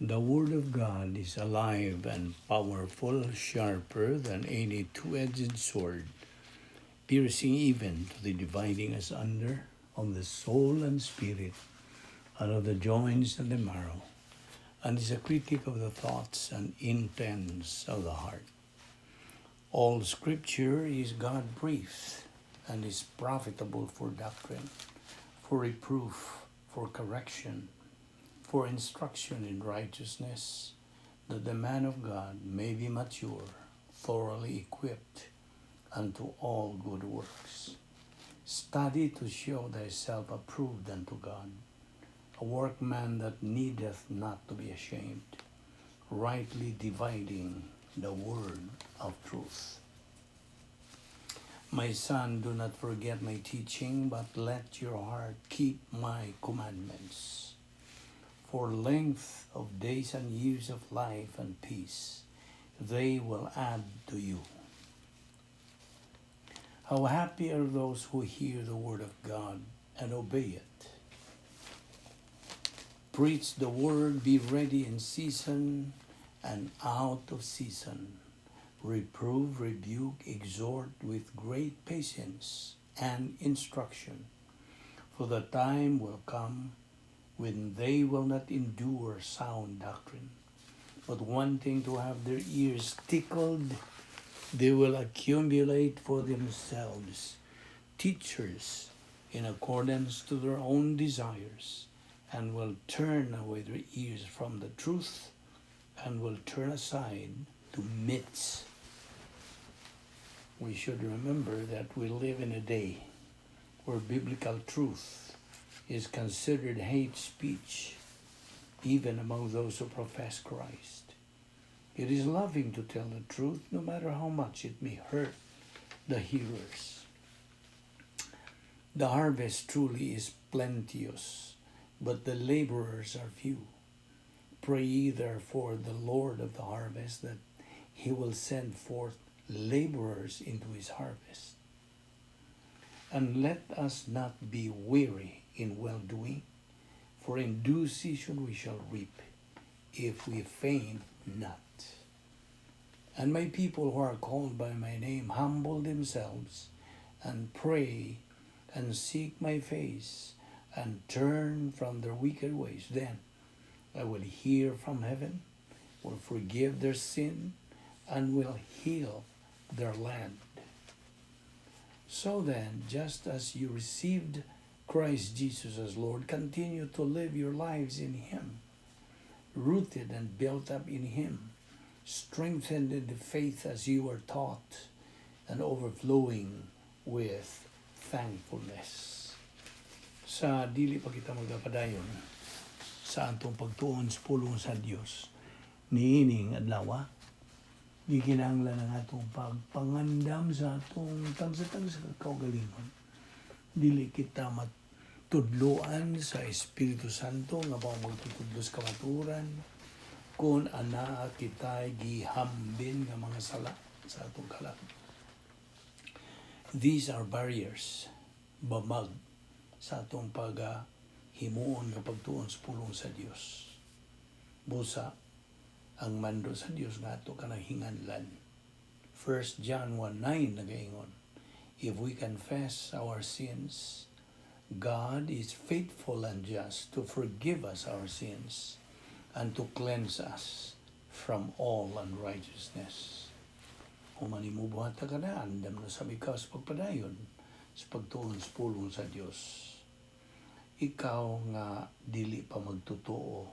The Word of God is alive and powerful, sharper than any two-edged sword, piercing even to the dividing asunder of the soul and spirit, and of the joints and the marrow, and is a critic of the thoughts and intents of the heart. All Scripture is God breathed and is profitable for doctrine, for reproof, for correction, for instruction in righteousness, that the man of God may be mature, thoroughly equipped unto all good works. Study to show thyself approved unto God, a workman that needeth not to be ashamed, rightly dividing the word of truth. My son, do not forget my teaching, but let your heart keep my commandments. For length of days and years of life and peace, they will add to you. How happy are those who hear the word of God and obey it. Preach the word, be ready in season and out of season. Reprove, rebuke, exhort with great patience and instruction. For the time will come when they will not endure sound doctrine, but wanting to have their ears tickled, they will accumulate for themselves teachers in accordance to their own desires, and will turn away their ears from the truth and will turn aside to myths. We should remember that we live in a day where biblical truth is considered hate speech, even among those who profess Christ. It is loving to tell the truth, no matter how much it may hurt the hearers. The harvest truly is plenteous, but the laborers are few. Pray ye therefore the Lord of the harvest that he will send forth laborers into his harvest. And let us not be weary in well doing, for in due season we shall reap, if we faint not. And my people who are called by my name humble themselves and pray and seek my face and turn from their wicked ways, then I will hear from heaven, will forgive their sin, and will heal their land. So then, just as you received Christ Jesus as Lord, continue to live your lives in Him, rooted and built up in Him, strengthened in the faith as you were taught, and overflowing with thankfulness. Sa dili pa kita magapadayon sa atong pagtuon sa pulong sa Dios niining adlaw, gikinahanglan ang atong pagpangandam sa atong tagsa-tagsa kaugalingon. Dili kita matudloan sa Espiritu Santo nga mao magtutudlo sa kamatuoran kung anaa kita gihambin nga mga sala sa atong kalag. These are barriers, bamag sa atong pag himuon nga pagtuon sa pulong sa Dios. Busa ang mando sa Dios nga ato kanang hinganlan. 1 John 1:9 nagaingon, "If we confess our sins, God is faithful and just to forgive us our sins and to cleanse us from all unrighteousness." Kung manimubuhat ka na, andam na sa ikaw sa pagpadayon sa pagtuon sa pulong sa Dios. Ikaw nga dili pa magtotoo,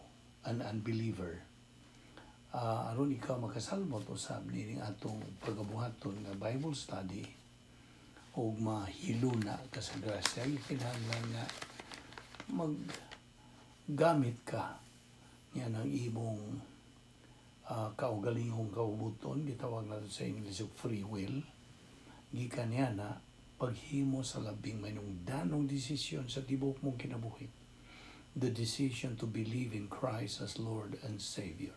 an unbeliever, aron ikaw makasalmot usab nining atong pagabuhaton nga Bible study ug mahiluna ka sa grasya, kinahanglan nga maggamit ka niya ng imong kaugalingong kaubuton, gitawag nato sa English og free will. Gikan niya na paghimo sa labing mainungdanong desisyon sa tibuok mong kinabuhi, the decision to believe in Christ as Lord and Savior.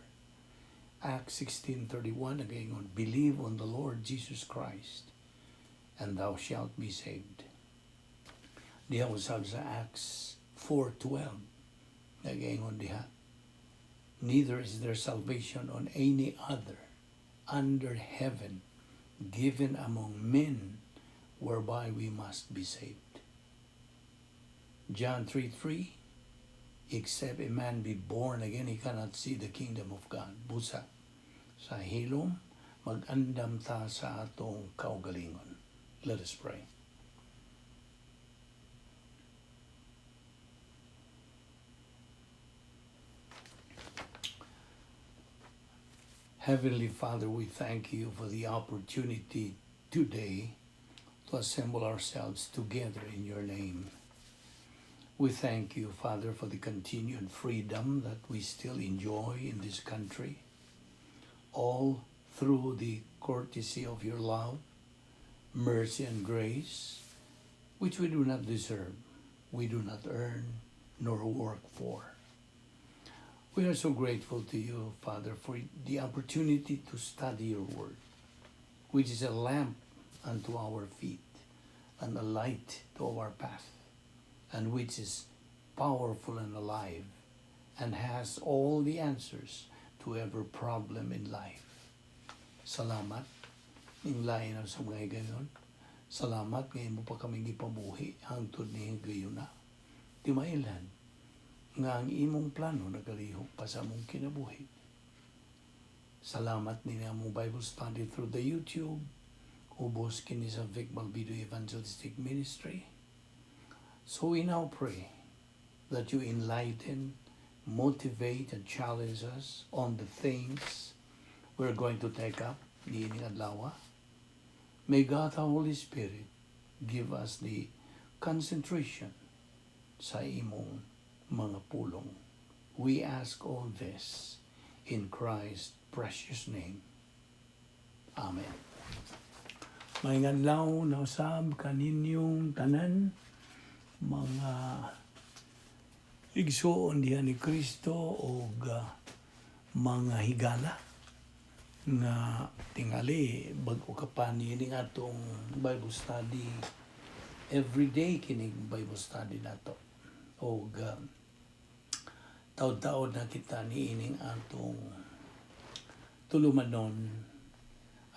Acts 16:31 nagaingon, "Believe on the Lord Jesus Christ and thou shalt be saved." Diha usab sa Acts 4:12 nagaingon diha Neither is there salvation on any other under heaven given among men whereby we must be saved. John 3:3. Except a man be born again, he cannot see the kingdom of God. Busa, sa hilom, mag-andam ta sa atong kaugalingon. Let us pray. Heavenly Father, we thank you for the opportunity today to assemble ourselves together in your name. We thank you, Father, for the continued freedom that we still enjoy in this country, all through the courtesy of your love, mercy, and grace, which we do not deserve, we do not earn, nor work for. We are so grateful to you, Father, for the opportunity to study your word, which is a lamp unto our feet and a light to our path, and which is powerful and alive and has all the answers to every problem in life. Salamat ning lain sa mga higayon. Salamat nga imo pa kami gipabuhi hangtod ni higayuna. Timailhan nga ang imong plano nagalihok pa sa among kinabuhi. Salamat ni among Bible study through the YouTube. Ubos kini sa Vic Balbido Evangelistic Ministry. So we now pray that you enlighten, motivate, and challenge us on the things we're going to take up niining adlaw. May God, the Holy Spirit, give us the concentration sa imong mga pulong. We ask all this in Christ's precious name. Amen. Maayong adlaw na usab kaninyong tanan, mga igsuon diha ni Kristo og mga higala nga tingali bag-o ka pa niining atong Bible study. Every day kining Bible study nato og taod-taod na kita niining atong tulumanon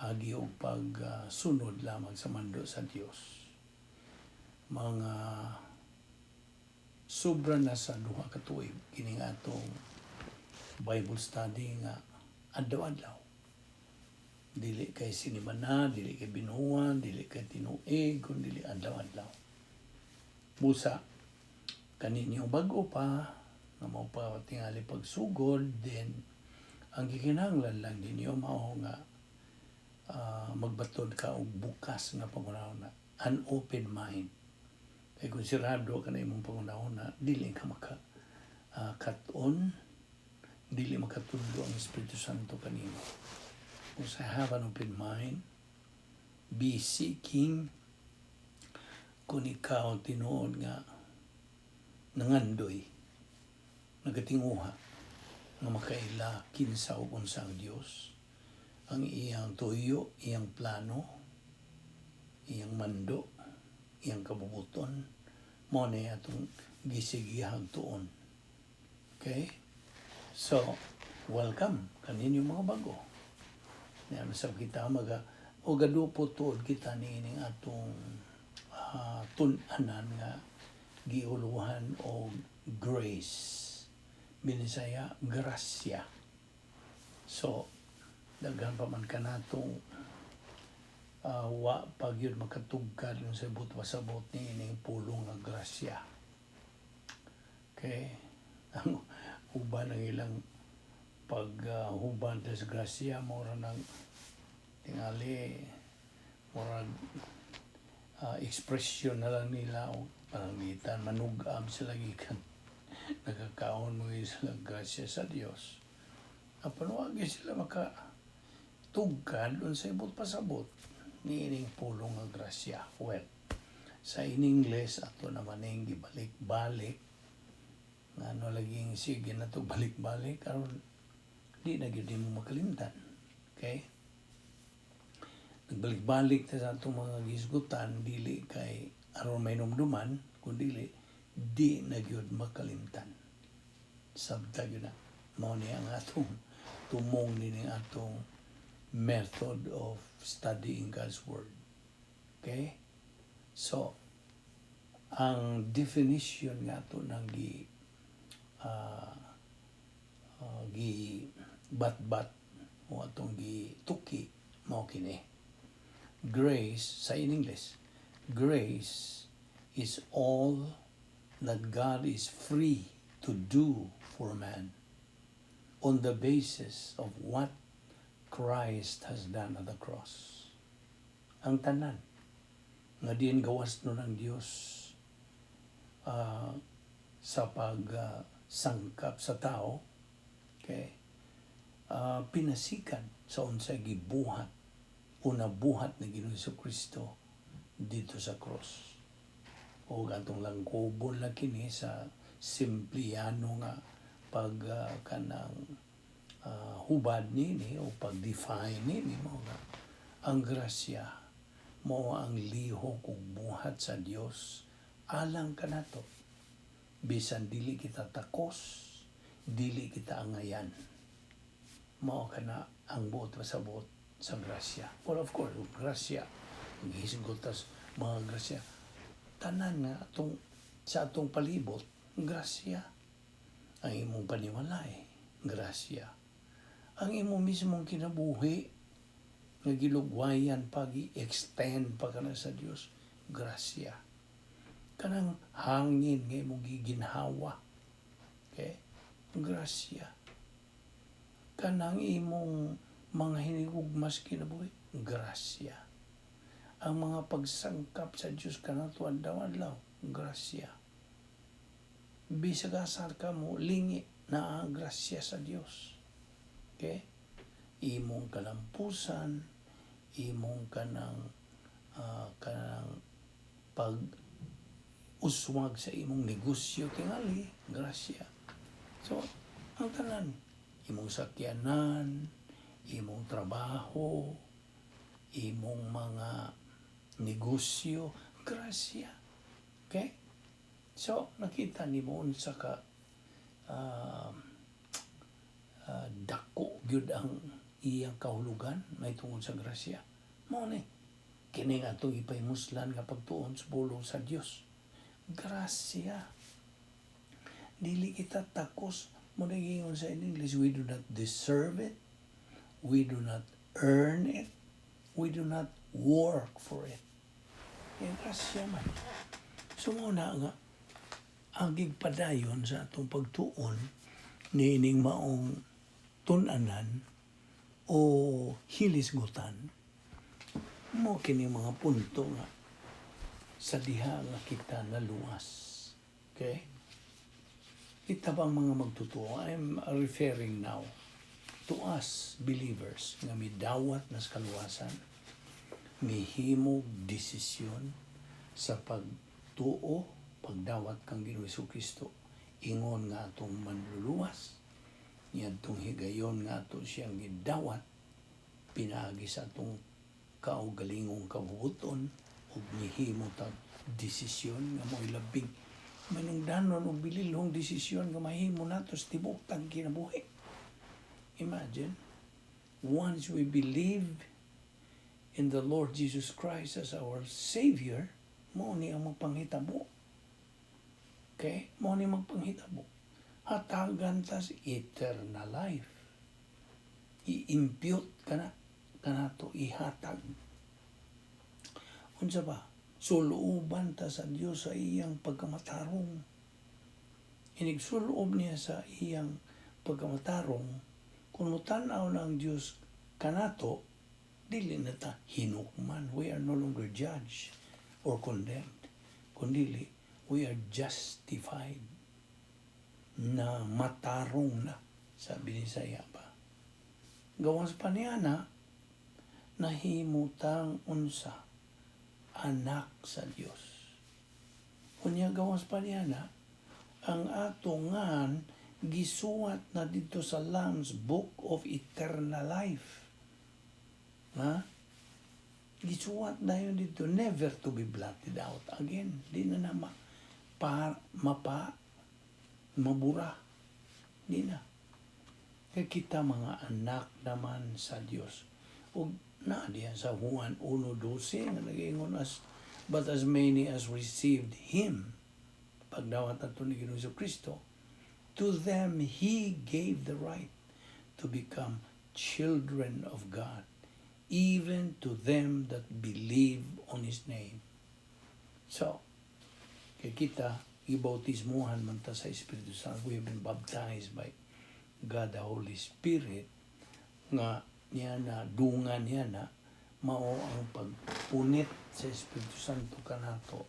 agi og pagsunod lamang sa mando sa Dios. Mga sobra na sa 2 ka tuig kining atong Bible study nga adlaw-adlaw. Dili kay sinimana, dili kay binuwan, dili kay tinuig, kun dili adlaw-adlaw. Busa, kaninyo bag-o pa, nga mao pa tingali pagsugod, then ang gikinahanglan lang ninyo mao nga magbaton ka og bukas nga panghunahuna, an open mind. Kay kung sirado ka na imong panghunahuna, dili ka maka kat-on, dili makatudlo ang Espiritu Santo kanimo. Kung sa have an open mind, be seeking, kung ikaw tinuod nga nangandoy, nagatinguha nga makaila kinsa ug unsa ang Dios, ang iyang tuyo, iyang plano, iyang mando, iyang kabubuton, mao na atong gisigihag tuon. Okay? So, welcome kaninyo mga bago. Yan, sa kita maga o gadupo tuod kita niining atong tun-anan nga giuluhan og grace. Binisaya, grasya. So, daghan pa man kanatong wa pa gyud makatugkad sa buot pasabot niining pulong nga grasya. Okay? Ang uban ang ilang paghuban uh, sa grasya, mura nang tingali murag expression na lang nila o pananglitan manugab sila gikan nakakaon mo sila grasya sa Dios. Apan wa sila maka tugkad unsay buot pasabot niining pulong nga grasya. Well, sa in English ato naman ning gibalik-balik, ngano laging sige na to balik-balik aron di na gyud mo makalimtan. Okay? Nagbalik-balik ta sa atong mga gisgutan dili kay aron mainumduman, kun dili di na gyud makalimtan. Sabta gyud na. Mao ni ang atong tumong ni atong method of studying God's Word. Okay? So, ang definition nga ato nang gi bat-bat o atong gi tuki mao kini. Grace, sa in English, grace is all that God is free to do for man on the basis of what Christ has done at the cross. Ang tanan nga diin gawas no ng Dios sa pagsangkap sa tao, okay, pinasikan sa unsay gibuhat o nabuhat ni Ginoong Kristo dito sa cross. O atong langkobon lang kini sa simpliyano nga pag kanang hubad nini o pag-define nini mo nga ang grasya mo ang lihok ug buhat sa Dios alang kanato bisan dili kita takos, dili kita angayan. Mao kana ang buot pasabot sa grasya. Well, of course, grasya, gihisgot tas mga grasya, tanan nga atong sa atong palibot, grasya. Ang imong panimalay, grasya. Ang imong mismong kinabuhi nga gilugwayan pag i-extend pa kana sa Dios, grasya. Kanang hangin nga imong giginhawa, okay, grasya. Kanang imong mga hinigugmas kinabuhi, grasya. Ang mga pagsangkap sa Dios kanato adlaw-adlaw, grasya. Bisag asa ka mo lingi na, grasya sa Dios. Okay? Imong kalampusan, imong kanang pag uswag sa imong negosyo tingali, grasya. So, ang tanan, imong sakyanan, imong trabaho, imong mga negosyo, grasya. Okay? So, nakita nimo unsa ka dako gyud ang iyang kahulugan may tungod sa grasya. Mao ni kini nga atong ipahimuslan nga pagtuon sa pulong sa Dios. Grasya. Dili kita takos mo ingon sa in English, we do not deserve it. We do not earn it. We do not work for it. Yung grasya man. So mao na nga ang gigpadayon sa atong pagtuon niining maong tun-anan o hilisgutan mo kini mga punto nga sa diha nga kita naluwas. Okay? Kita bang mga magtutuo? I'm referring now to us believers nga midawat na sa kaluwasan, mihimog desisyon sa pagtuo, pagdawat kang Ginoong Kristo ingon nga atong manluluwas niadtong higayon nga ato siyang gidawat pinaagi sa atong kaugalingong kabubuton ug nihimo tag desisyon nga mo'y labing manungdanon og bililhong desisyon nga mahimo nato sa tibuok tag kinabuhi. Imagine, once we believe in the Lord Jesus Christ as our Savior, mao ni ang magpanghitabo. Okay? Mao ni magpanghitabo. Hatagan tas eternal life. I-impute kana kanato, ihatag. Unsa ba? Suluoban ta sa Dios sa iyang pagkamatarong. Inigsulob niya sa iyang pagkamatarong, kung mutan-aw na ang Dios kanato, dili na ta hinukman. We are no longer judged or condemned. Kundili, we are justified na matarong na, sabi ni Isaiah pa. Gawas pa niya na, nahimutang unsa, anak sa Dios. Unya gawas pa niya na, ang atongan gisuwat na dito sa Lamb's Book of Eternal Life. Ha? Gisuwat na yun dito, never to be blotted out again. Di na na ma, pa, mapa, mabura. Di na. Kay kita mga anak naman sa Dios. Ug na diyan sa Juan 1:12 nga nagaingon as but as many as received Him, pagdawat nato ni Ginoong Kristo, to them He gave the right to become children of God, even to them that believe on His name. So, kay kita, gibautismuhan man ta sa Espiritu Santo. We have been baptized by God the Holy Spirit nga niya na dungan niya na mao ang pagpunit sa Espiritu Santo kanato.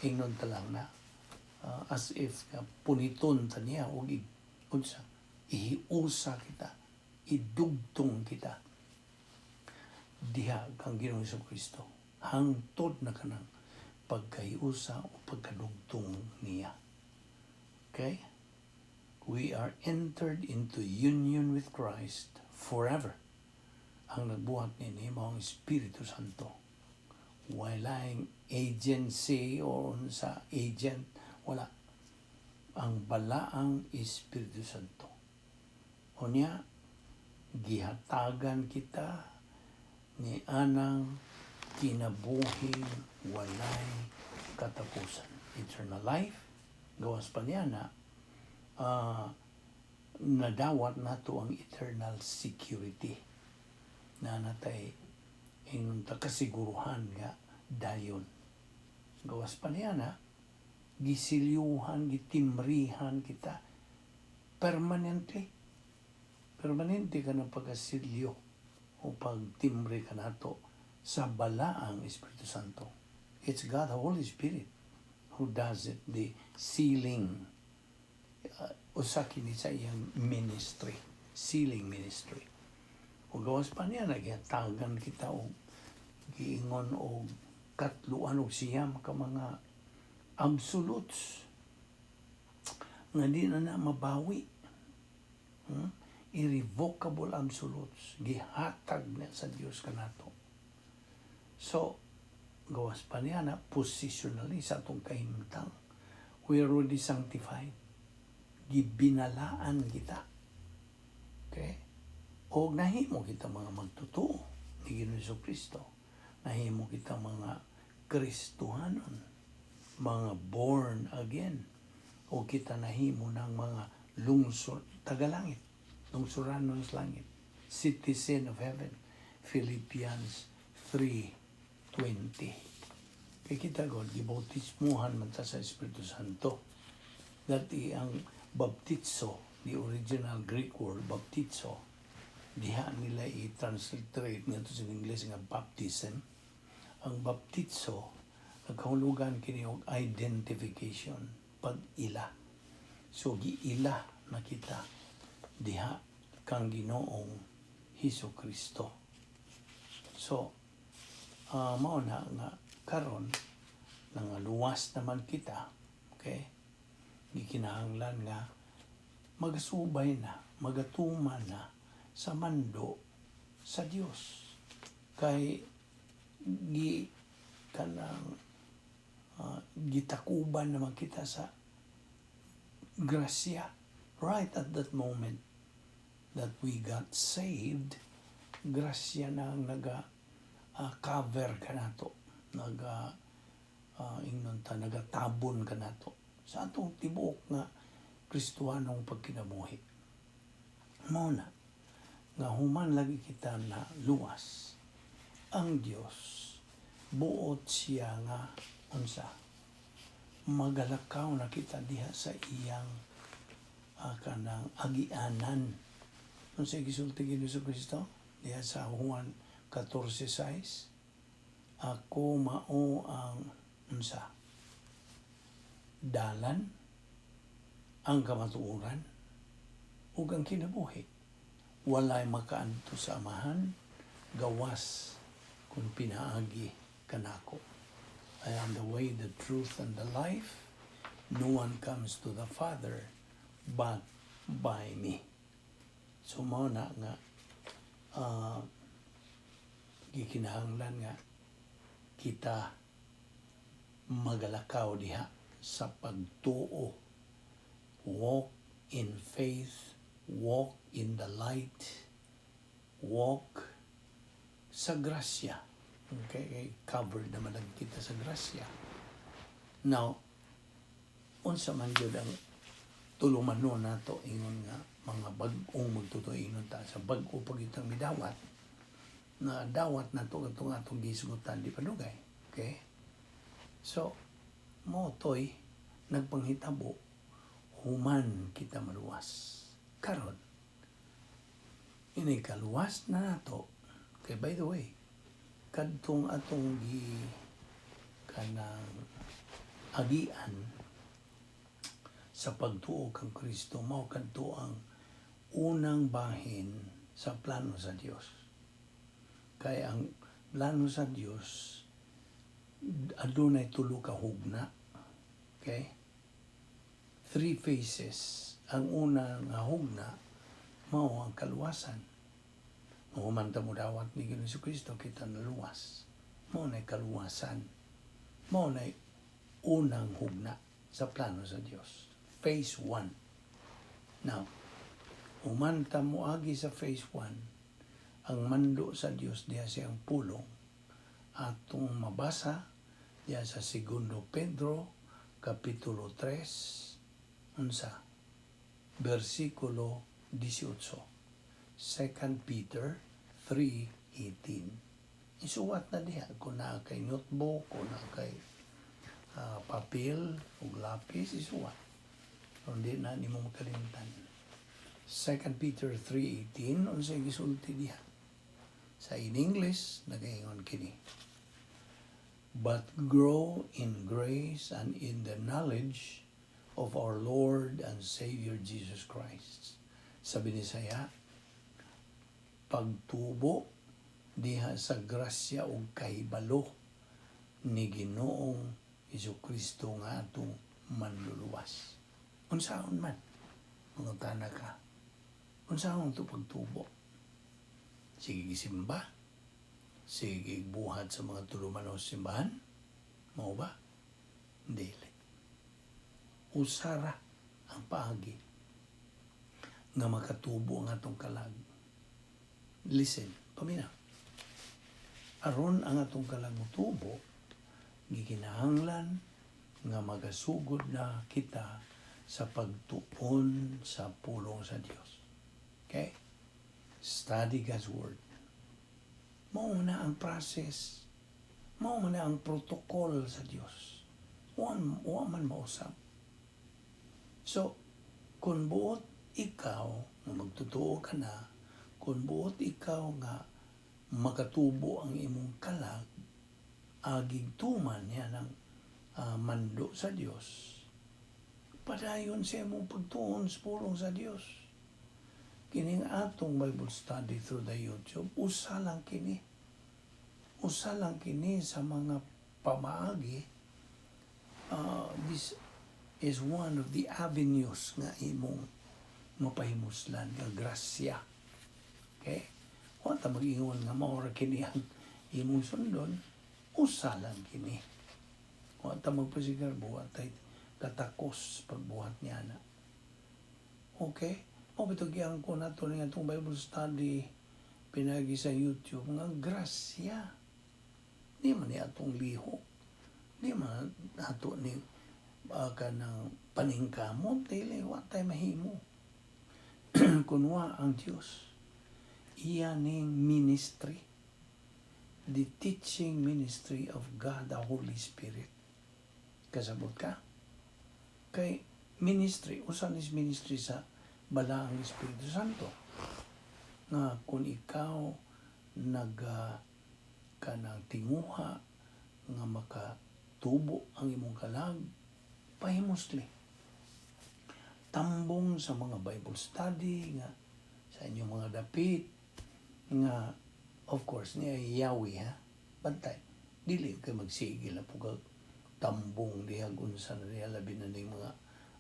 Ingnon ta lang na as if nga puniton ta niya og unsa, ihiusa kita, idugtong kita diha kang Ginoong Kristo hangtod na kanang pagkahiusa o pagkadugtong niya. Okay? We are entered into union with Christ forever. Ang nagbuhat nini mao ang Espiritu Santo. Walay agency o sa agent, wala. Ang balaang Espiritu Santo. Unya, gihatagan kita ni anang kinabuhing walay katapusan. Eternal life, gawas pa niya na nadawat nato ang eternal security na natay ingon ta kasiguruhan nga dayon. Gawas pa niya na gisilyuhan, gitimrihan kita permanently. Permanente ka ng pagkasilyo o pagtimbre ka nato sa balaang Espiritu Santo. It's God, the Holy Spirit, who does it, the sealing. Usa kini sa iyang ministry, sealing ministry. O gawas pa niya, naghatagan kita og giingon og katluan og siyam ka mga absolutes nga di na na mabawi. Irrevocable absolutes. Gihatag na sa Dios kanato. So, gawas pa niya na positionally sa atong kahimtang, we are already sanctified. Gibinalaan kita. Okay? O nahimo kita mga magtotoo ni Ginoong Kristo. Nahimo kita mga Kristohanon, mga born again. O kita nahimo ng mga lungsod, tagalangit, lungsuranon sa langit, citizen of heaven. Philippians 3:20. Kay kita God, gibautismuhan man ta sa Espiritu Santo. That ang baptizo, the original Greek word, baptizo, diha nila i-transliterate ngadto sa English nga baptism. Ang baptizo, nagkahulugan kini og identification, pag-ila. So giila na kita diha kang Ginoong Hesus Kristo. So, mao na nga karon nangaluwas naman kita, okay? Gikinahanglan nga magasubay na, magatuman na sa mando sa Dios. Kay gi kanang gitakuban naman kita sa grasya right at that moment that we got saved. Grasya na ang naga cover kanato, naga ingnon ta, nagatabon kanato sa atong tibuok nga Kristohanong pagkinabuhi. Mao na nga human lagi kita na luwas, ang Dios buot siya nga unsa, magalakaw na kita diha sa iyang kanang agianan. Unsa gisulti ni Hesus Kristo diha sa Juan 14:6? "Ako mao ang unsa, dalan, ang kamatuoran ug ang kinabuhi. Walay makaadto sa Amahan gawas kung pinaagi kanako. I am the way, the truth, and the life. No one comes to the Father but by me." So mao na nga gikinahanglan nga kita magalakaw diha sa pagtuo. Walk in faith Walk in the light, walk sa grasya. Okay, kay covered naman lang kita sa grasya. Now, unsa man gyud ang tulumanon nato ingon nga mga bag-ong magtotoo, ingon ta sa bag-o pa gyud tang midawat na dawat nato katong atong gisgutan di pa dugay. Okay? So, mao toy nagpanghitabo human kita maluwas. Karon, ini kaluwas na nato. Kay by the way, kadtong atong gi kanang agian sa pagtuo kang Kristo, mao kadto ang unang bahin sa plano sa Dios. Kay ang plano sa Dios adunay tulo ka hugna. Okay? Three phases. Ang una nga hugna mao ang kaluwasan. Human ta modawat ni Ginoong Kristo, kita naluwas. Mao na kaluwasan. Mao na unang hugna sa plano sa Dios. Phase 1. Now, human ta moagi sa phase 1, ang mando sa Dios diha sa iyang pulong atong mabasa diha sa Segundo Pedro kapitulo 3, unsa, bersikulo 18. 2 Peter 3:18. Isuwat na diha kung naa kay notebook, kung naa kay papel ug lapis, isuwat. Kung di na nimo makalimtan. 2 Peter 3:18, unsay gisulti diha? Sa in English, nagaingon kini: "But grow in grace and in the knowledge of our Lord and Savior Jesus Christ." Sa Binisaya, pagtubo diha sa grasya ug kahibalo ni Ginoong Kristo nga atong manluluwas. Unsaon man, mangutana ka, unsaon to pagtubo? Sige gisimba? Sige buhat sa mga tulumanon sa simbahan? Mao ba? Dili. Usara ang paagi nga makatubo ang atong kalag. Listen, paminaw. Aron ang atong kalag motubo, gikinahanglan nga magasugod na kita sa pagtuon sa pulong sa Dios. Okay? Study God's Word. Mao na ang process. Mao na ang protocol sa Dios. Wa man mausab. So, kung buot ikaw nga magtotoo ka na, kung buot ikaw nga makatubo ang imong kalag, agig tuman yan ang mando sa Dios. Padayon sa imong pagtuon sa pulong sa Dios. Kining atong Bible study through the YouTube, usa lang kini. Usa lang kini sa mga pamaagi. This is one of the avenues nga imong mapahimuslan nga grasya. Okay? Wa ta mag-ingon nga mao ra kini ang imong sundon, usa lang kini. Wa ta magpasigar, buhat tay katakos pagbuhat niya na. Okay? Mao bitaw ko nato ni atong Bible study pinagi sa YouTube nga grasya. Di man ni atong lihok. Di man ato ni kanang paningkamot, dili, wa tay mahimo. Kunwa ang Dios iya ning ministry, the teaching ministry of God the Holy Spirit. Kasabot ka? Kay ministry, usa ni ministry sa Balaang Espiritu Santo. Nga kung ikaw nag kanang tinguha nga makatubo ang imong kalag, pahimusli. Tambong sa mga Bible study nga sa inyong mga dapit nga of course niya yawi ha, bantay dili kay magsigil na po kag tambong diha unsa na diha, labi na ning mga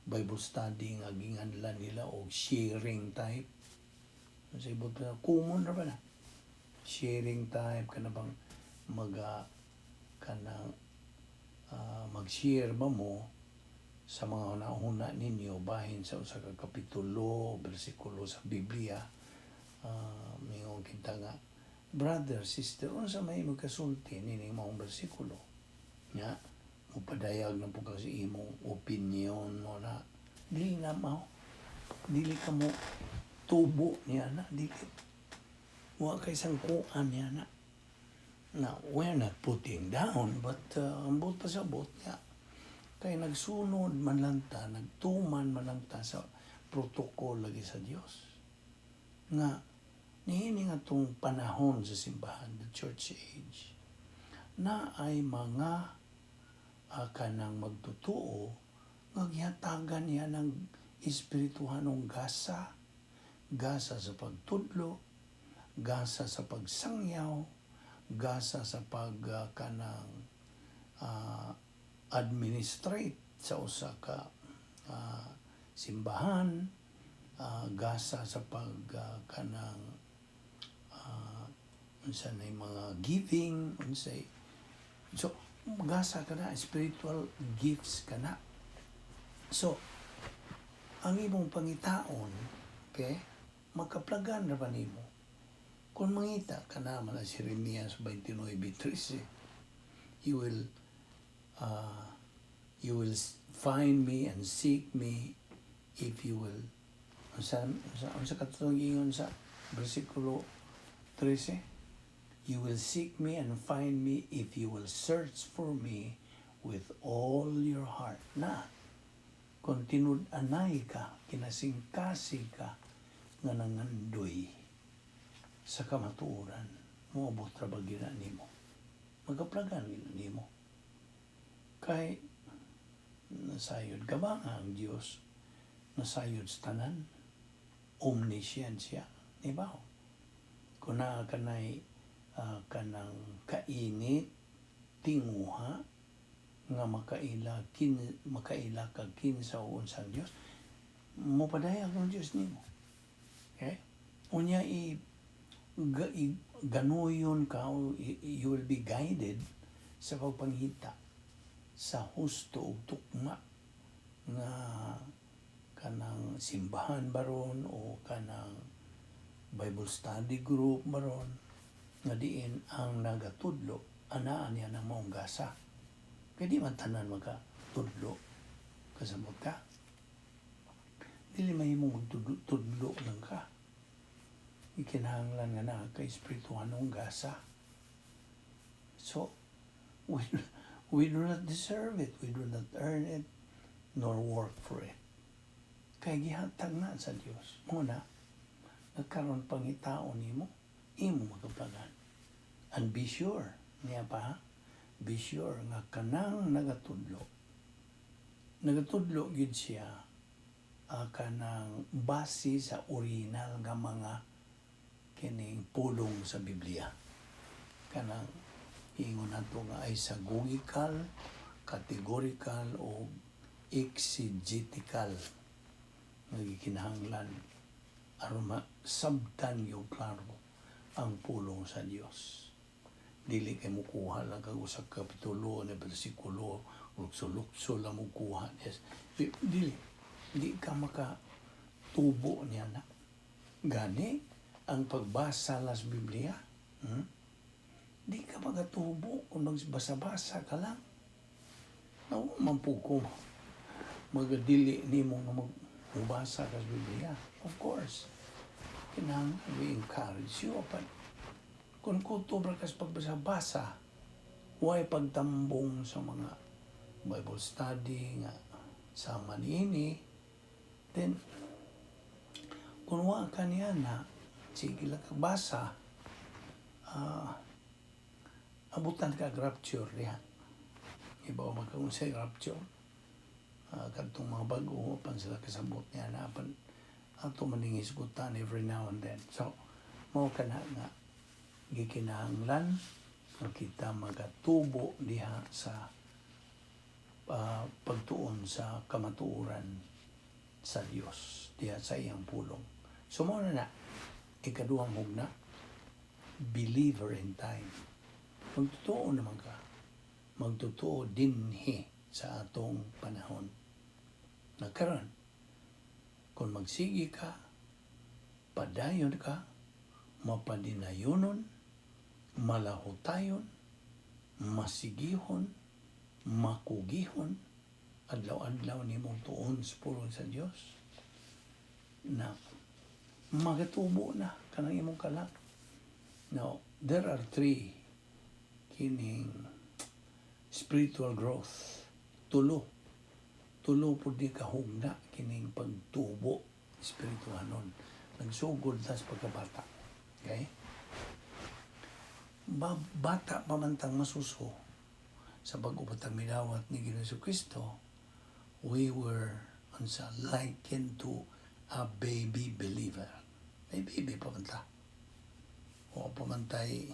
Bible study nga ginganlan nila og sharing type. Sa ibot na common ra ba na sharing type, kana bang mag kanang mag-share ba mo. Sa mga hunahuna ninyo bahin sa usa ka kapitulo, bersikulo sa Biblia, mingon kita nga, "Brother, sister, unsa may imong kasulti nining maong bersikulo?" Nya mupadayag na pud ka sa imong opinion mo na dili na mao, dili ka mo tubo niya na, dili wa kay sangkuan niya na. Now, we're not putting down, but ang buot pasabot niya, kay nagsunod man lang ta, nagtuman man lang ta sa protocol lagi sa Dios. Nga, niini nga tong panahon sa simbahan, the church age, na ay mga kanang magtutuo nga gihatagan niya ng espirituhanong gasa, gasa sa pagtudlo, gasa sa pagsangyaw, gasa sa pag kanang administrate sa usa ka simbahan, gasa sa pag kanang unsa na yung mga giving, unsay, so gasa ka na, spiritual gifts ka na. So ang imong pangitaon, okay, makaplagan ra ba nimo kung mangita ka naman na si Jeremias 29:13, "You will find me and seek me if you will," unsa katong ingon sa bersikulo 13? "You will seek me and find me if you will search for me with all your heart." Na kung tinud-anay ka, kinasingkasig ka nga nangandoy sa kamatuoran, moabot ra ba gina nimo, magaplagan gina nimo, kay nasayod ka ba nga ang Dios nasayod sa tanan, omniscient siya, di ba? Kung naa kanay kanang kainit tinguha nga makaila kag kinsa o unsang Dios, mopadayag ang Dios nimo, okay? Unya i ganuyon ka o you will be guided sa pagpanghita sa husto ug tukma nga kanang simbahan baron o kanang Bible study group baron nga diin ang nagatudlo anaa niya ng maong gasa, kay di man tanan makatudlo. Kasabot ka, dili mahimong magtudlo lang ka, ikinahanglan nga naa kay espirituhanong gasa. So we do not deserve it, we do not earn it nor work for it, kay gihatag na sa Dios. Mao na nagkaron, pangitaon nimo, imo makaplagan. And be sure niya pa ha? Be sure nga kanang nagatudlo, nagatudlo gid siya kanang base sa original nga mga kining pulong sa Biblia, kanang ingon nato nga ay isagogical, categorical o exegetical nga gikinahanglan aron masabtan yung klaro ang pulong sa Dios. Dili kay mukuha lang kag usa ka kapitulo na bersikulo, lukso-lukso lang mukuha. Yes. Dili di ka makatubo niya na. Gani ang pagbasa las Biblia, Di ka makatubo kung magbasa-basa ka lang. Nawa man po ko magadili nimo nga magbasa ka sa Biblia. Of course, kinahanglan we encourage you. But kung kutob ra ka sa pagbasa-basa, way pagtambong sa mga Bible study nga sama niini, then kung wa ka niya na, sige lang ka basa, abutan ka rapture diha. Ibaw man kung sa rapture. Kadtong mga bago pan sila kasabot niya na apan ato maning hisgutan every now and then. So, mao kana nga gikinahanglan nga kita magatubo diha sa pagtuon sa kamatuoran sa Dios diha sa iyang pulong. So mao na na ikaduhang mugna, believer in time. Magtotoo naman ka. Magtotoo dinhi sa atong panahon. Na karon, kung magsige ka, padayon ka, mapadinayonon, malahotayon, masigihon, makugihon, adlaw-adlaw nimong tuon sa pulong sa Dios na magatubo na kanang imong kalag. Now, there are three kining spiritual growth. Tulo. Tulo pud ni kahugna kining pagtubo espirituhanon. Nagsugod ta sa pagkabata. Okay? Bata pa man tang masuso sa bag-o pa tang midawat ni Ginoong Kristo, we were unsa, likened to a baby believer. May baby pa man ta. O pa man tay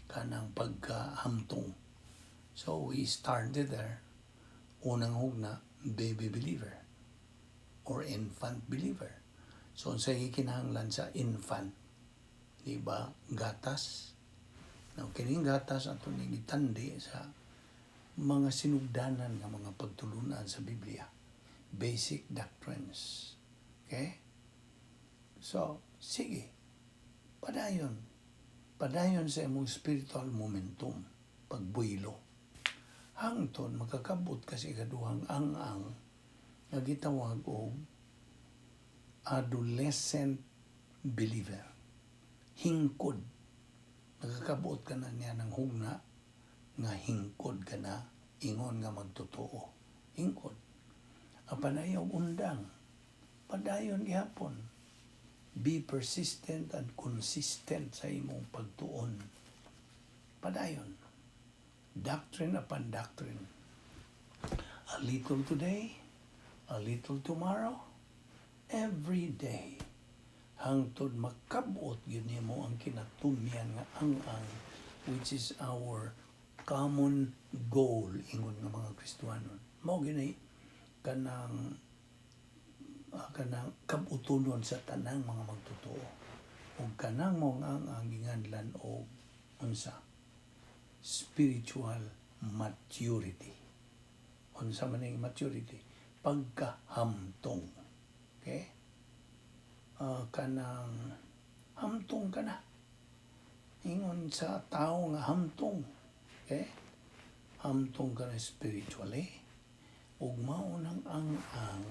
kanang pagkahamtong. So we started there. Unang hugna, baby believer or infant believer. So unsay gikinahanglan sa infant? Di ba? Gatas. Now, kining gatas ato ni gitandi sa mga sinugdanan nga mga pagtulunan sa Biblia. Basic doctrines. Okay? So, sige. Padayon. Padayon sa imong spiritual momentum. Pagbuylo. Hangtod makakabot ka sa ikaduhang ang-ang nga gitawag og adolescent believer. Hingkod. Nakakabot ka na niya ng hugna nga hingkod ka na ingon nga magtotoo. Hingkod. Apan ayaw undang. Padayon gihapon. Be persistent and consistent sa imong pagtuon. Padayon. Doctrine upon doctrine. A little today, a little tomorrow, every day. Hangtod makabot gyud nimo ang kinatumyan nga ang-ang, which is our common goal ingon nga mga Kristohanon. Mao gini kanang kabutonon sa tanang mga magtotoo. Ug kanang mao ang ginganlan og unsa? Spiritual maturity. Unsa man ning maturity? Pagkahamtong. Okay? Kanang hamtong ka na. Ingon sa tao nga hamtong. Okay? Hamtong ka na spiritually. Ug mao nang ang-ang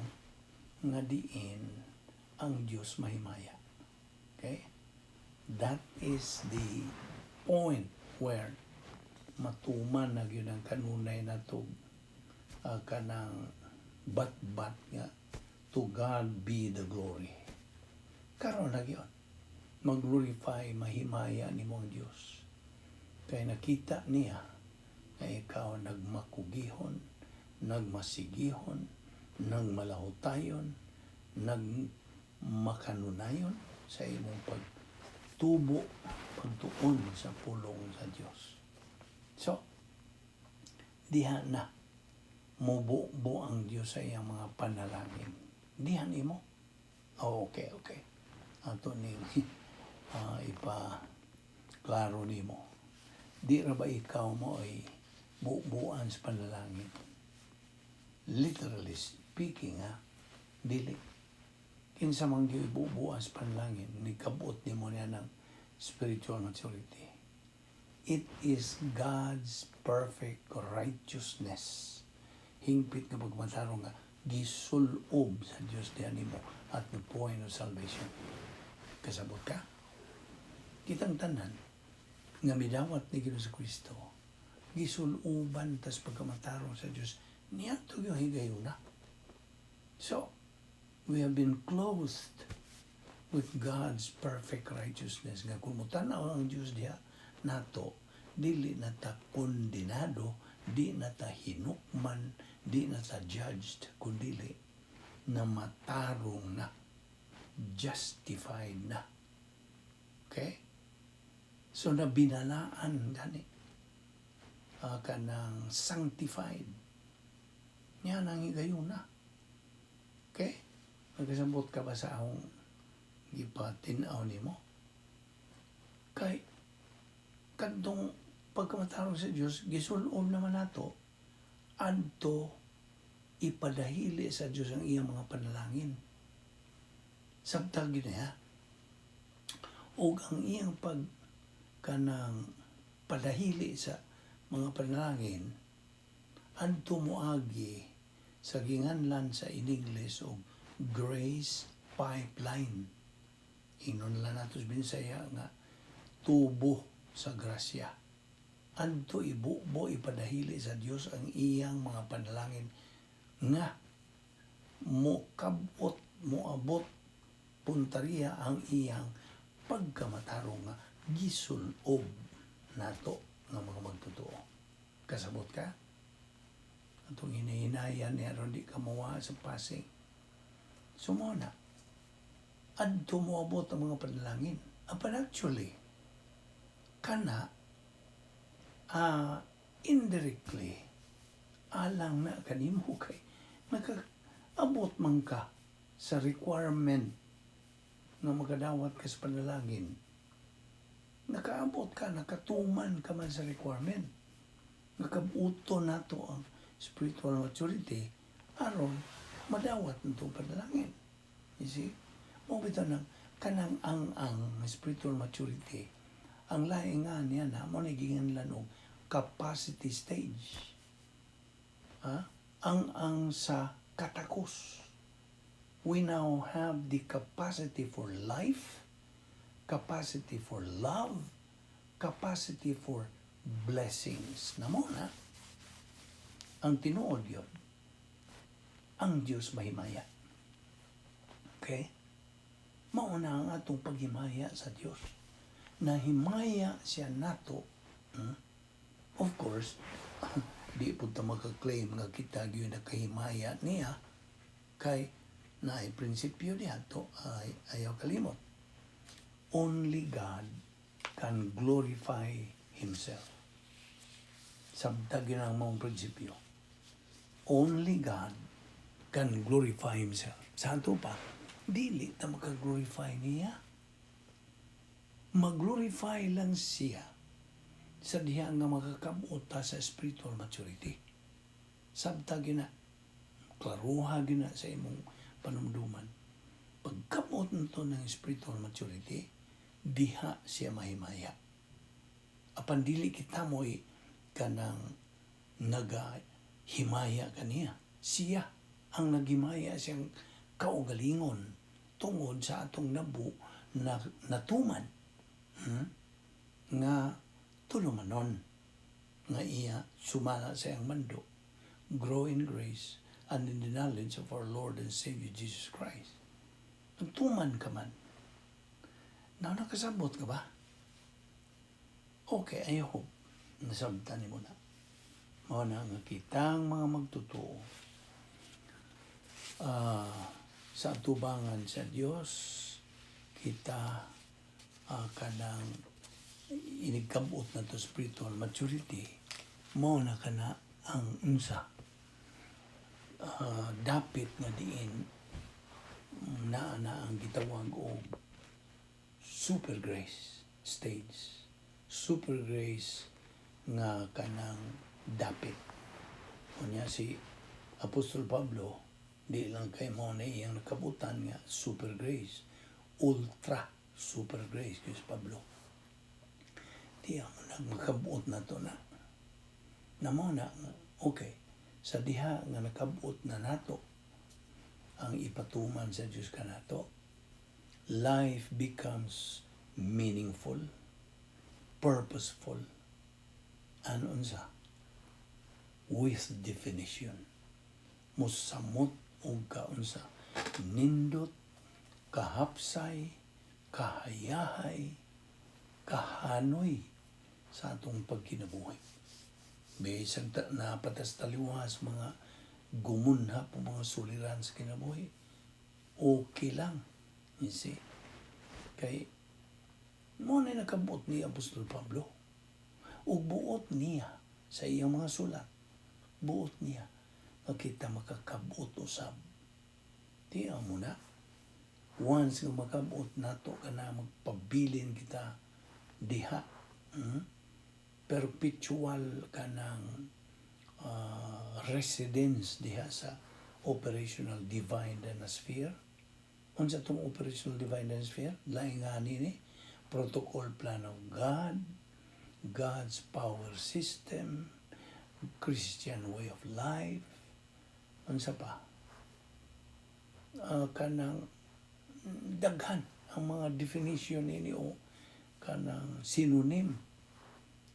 nga diin ang Dios mahimaya. Okay? That is the point where matuman na gyud ang kanunay nato kanang bat-bat nga "To God be the glory." Karon na gyud. Mag-glorify, mahimaya nimo ang Dios. Kay nakita niya nga ikaw nagmakugihon, nagmasigihon, nagmalahutayon, nagmakanunayon sa imong pagtubo, pagtuon sa pulong sa Dios. So, diha na mububo ang Dios sa iyang mga panalangin. Diha nimo. Oh, okay. Ato ning ipa klaro nimo. Di ra ba ikaw mo ay bubuan sa panalangin? Literally speaking, ha, dili. Kinsa man gyud bubuan sa panalangin, ni kabot nimo niya ng spiritual maturity. It is God's perfect righteousness. Hingpit nga pagmatarong nga gisulob sa Dios diha nimo at the point of salvation. Kasabot ka? Kitang tanan nga midawat ni Ginoong Kristo, gisuloban tas pagkamatarong sa Dios niadto yung higayuna. So, we have been clothed with God's perfect righteousness nga kung mutanaw ang Dios diha nato, dili na ta kondenado, di na ta hinukman, di na ta judged, kundili na matarong na, justified na. Okay? So nabinalaan gani, kanang sanctified niya nang higayuna. Okay? Nagkasabot ka ba sa akong gipatin-aw nimo? Kay kadtong pagkamatarong sa Dios gisulob naman nato adto Ipadahili sa Dios ang iyang mga panalangin. Sabtag gyud niya. Ug ang iyang pag kanang padahili sa mga panalangin adto moagi sa ginganlan sa in English og grace pipeline. Ingnon lang nato sa Binsaya nga tubo sa grasya. Adto ibubo, ipadahili sa Dios ang iyang mga panalangin nga mo kabot, moabot puntariya ang iyang pagkamatarong nga gisulob nato nga mga magtotoo. Kasabot ka? Atong hinahinayan niya aron di ka mawa sa passing. So mao na. Adto moabot ang mga panalangin. Apan actually, kana indirectly alang na kanimo kay nakaabot man ka sa requirement nga makadawat ka sa panalangin. Nakaabot ka, nakatuman ka man sa requirement. Nakabuto nato ang spiritual maturity aron madawat nito panalangin. You see? Mao bitaw nang kanang ang spiritual maturity, ang laing nga niya na mao na ginganlan og capacity stage. Ha? Ang sa katakos. We now have the capacity for life, capacity for love, capacity for blessings. Namo na. Ang tinuod yun, ang Diyos mahimaya. Okay? Mauna ang atong paghimaya sa Diyos. Nahimaya siya nato. Of course, di po ta maka-claim nga kita gyud nakahimaya niya kay naay prinsipyo niya to ay ayaw kalimot. Only God can glorify Himself. Sabtag yun ang maong prinsipyo. Only God can glorify Himself. Sa ato pa, dili ta maka-glorify niya. Mag-glorify lang siya sa diha nga makakabot ta sa spiritual maturity. Sabta gina, klaruha gina sa imong panumduman. Pagkabot nito ng spiritual maturity, diha siya mahimaya. Apan dili kita mo'y kanang nagahimaya kaniya. Siya ang naghimaya siyang kaugalingon tungod sa atong nabu na natuman, Nga tulumanon nga iya sumala sa iyang mando. Grow in grace and in the knowledge of our Lord and Savior Jesus Christ. Nagtuman ka man. Now, nakasabot ka ba? Okay, I hope nasabtan mo na. Mao na nga kitang mga magtotoo sa atubangan sa Dios kita kanang inigkabot na to spiritual maturity, mao na kana ang unsa dapit nga diin naa na ang gitawag og super grace stage, super grace nga kanang dapit. Unya si Apostol Pablo, di lang kay mao na iyang nakabutan nga super grace, ultra super grace kay si Pablo. Di mo nagmakabuot na to na na mao na nga, okay, sa diha nga nakabuot na nato ang ipatuman sa Dios kanato, life becomes meaningful, purposeful, and unsa, with definition. Musamot og kaunsa, nindot, kahapsay, kahayahay, kahanoy sa atong pagkinabuhi. Bisan napatas taliwas mga gumunha po mga suliran sa kinabuhi. Okay lang. You see? Kay mao na nakabuot ni Apostol Pablo. Ug buot niya sa iyang mga sulat. Buot niya nga kita makakabot usab. Di mo na. Once nga makabot nato kana, magpabilin kita diha. Perpetual kanang residence diha sa operational divine dynasphere. Unsa tong operational divine dynasphere? Lain nga ni protocol plan of God, God's power system, Christian way of life, unsa pa? Kanang daghan ang mga definition nini o kanang synonym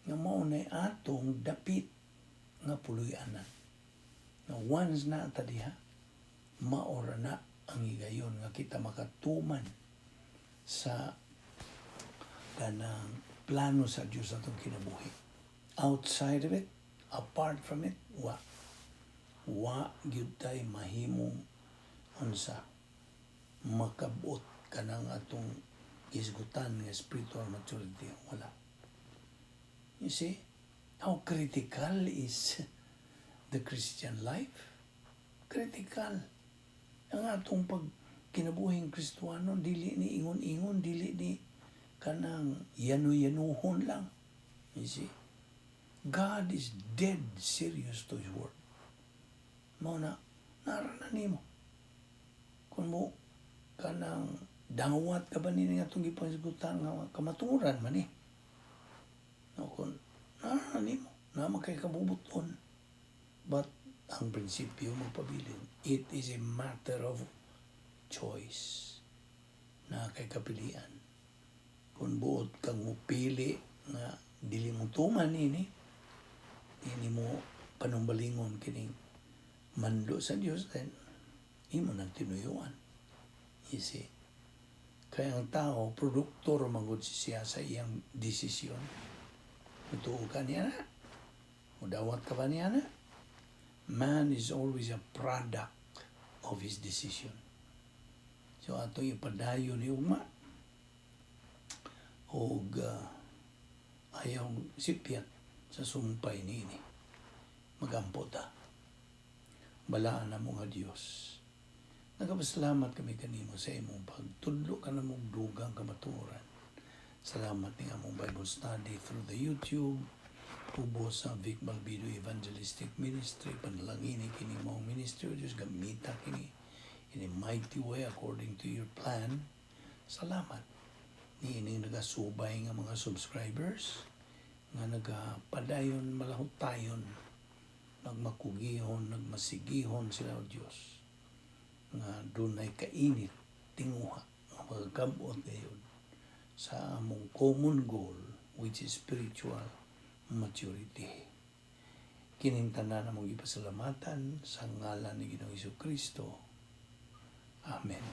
nga mao na atong dapit nga puloy-anan. Nga once na ta diha, maora na ang higayon nga kita makatuman sa kanang plano sa Dios atong kinabuhi. Outside of it, apart from it, wa. Wa gyud tay mahimong unsa makabot kanang atong gisgutan nga spiritual maturity. Wala. You see how critical is the Christian life? Critical. Ang atong pag kinabuhing Kristuano, dili ni ingon-ingon, dili ni kanang yanu-yanuhon lang. You see? God is dead serious to His word. Mao na, nara na nimo. Kung mo kanang dawat ka ba nini nga itong gipangisgutan nga kamaturan man eh. No, kung nara na nimo, na kay kabubuton. But ang prinsipyo magpabilin, it is a matter of choice na kay kapilian. Kung buot kang mupili nga dili mo tuman ini, ini mo panumbalingon kining mando sa Dios, then imo nang tinuyuan. You see? Kaya ang tao, produktor manggod siya sa iyang desisyon. Mutuo ka niya na. Mudawat ka ba niya na? Man is always a product of his decision. So atong ipadayon ni ugma og ayaw sipyat sa sumpay niini. Magampo ta. Balaan na mo nga Dios. Nagapasalamat kami kanimo sa imong pagtudlo ka na mong dugang kamatuoran. Salamat ni among Bible study through the YouTube, ubos sa Vic Balbido Evangelistic Ministry. Panalangini kini mong ministry, O Diyos, gamita kini in a mighty way according to your plan. Salamat ni ining nagasubay nga mga subscribers nga nagapadayon malahutayon, nagmakugihon, nagmasigihon sila, O Diyos, nga dunay kainit tinguha nga magkabot gayon sa among common goal, which is spiritual maturity. Kining tanan among gipasalamatan sa ngalan ni Ginoong Kristo. Amen.